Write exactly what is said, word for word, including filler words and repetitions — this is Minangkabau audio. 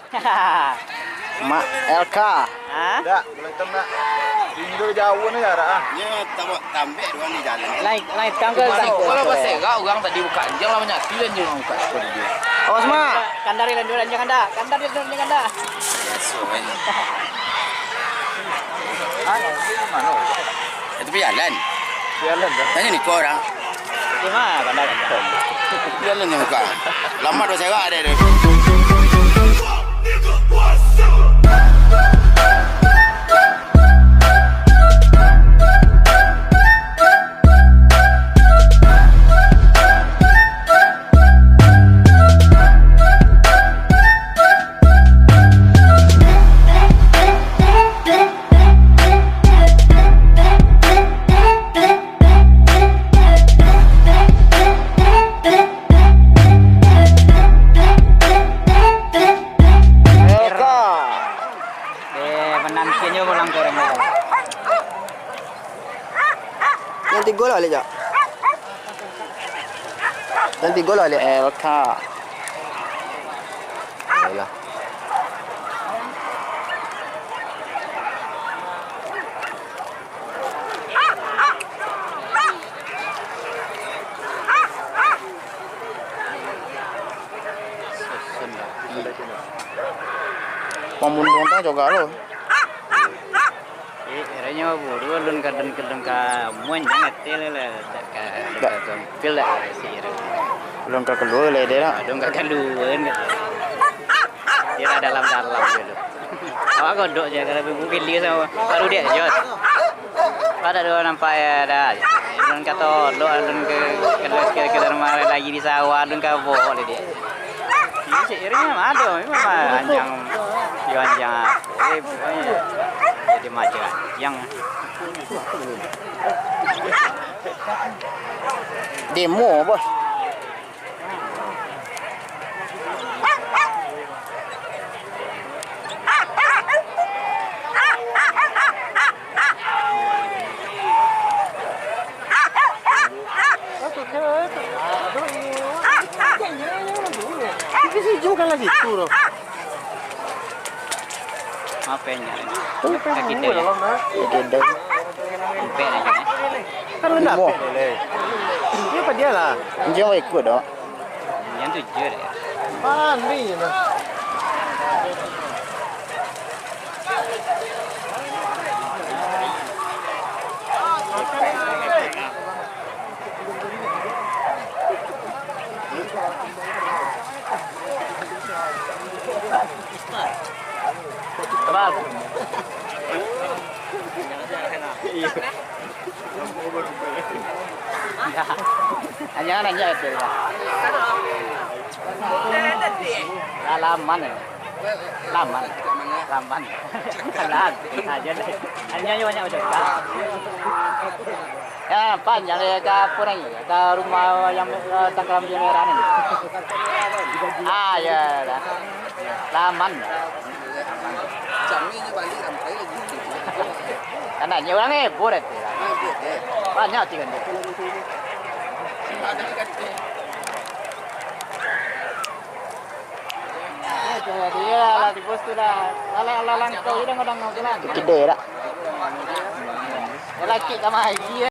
Mak L K. Hah? Dak, belum hitam dak. Tinggal jauh ni jarak ah. Nyo tambah tambek dua ni jalan. Lai, lai tanggal. Kalau baserak urang tadi buka anjiang lah banyak tu anjiang urang buka sepuluh dia. Awas, Mak. Kandar ilan dulu anjiang anda. Kandar ilan dulu anjiang anda. Biaso, eh. Ah, itu mana? Itu pialan. Pialan dah. Tanya ni kau orang. Di mana kandar? Pialan yang buka. Lama dah serak dia tu. Eh, penantiannyo pulang kurang. Yang tigo lah baliak, Cak. Yang tigo lah baliak. Eh, baka. Ayolah. Pamunduang tang joga lo. Eh, iranyo buru alun ka, alun ka, alun ka muan jan atel lah, dak ka, dak ka gampil lah si iro. Alun ka kalua lah ide lah. Alun ka kalua kan. Iro dalam-dalam dulu. Awak godok je kalau bukili sama baru dia jos. Pada dua nampak ya dah. Alun ka tolok, alun ka, kalau sekali-sekali rumah lagi di sawah, alun ka bawa lah dia. Iyo, seiringnyo mah ado, memang mah anjang, yo anjang apo, eh, pokoknyo jadi macam anjang. Demo, Bos. Tapi si Jung kan lagi tu, tu. Apa yang nyari? Kaki dia. Kaki dia. Sampai lagi, eh. Kan rendah. Limo. Dia apa dia lah? Dia ikut dah. Yang tujuh deh. Pandai je lah. Abang. Iya. Anjing, anjing, itu, Bang. Lah, laman, ya. Laman. Laman. Lah, aja deh. Anjing, anjing banyak udah. Ya, panjang ya, ka apa lagi? Ka rumah yang, eh, tangkalan yang merah ni. Ah, ya, dah. Laman. Kan banyak urang heboh dah tu. Banyak ti kan dia. Eh, dia lah di pos tu dah. Lalang-lalang kau hilang orang kau tu lah. Kedai dah. Laki kamari.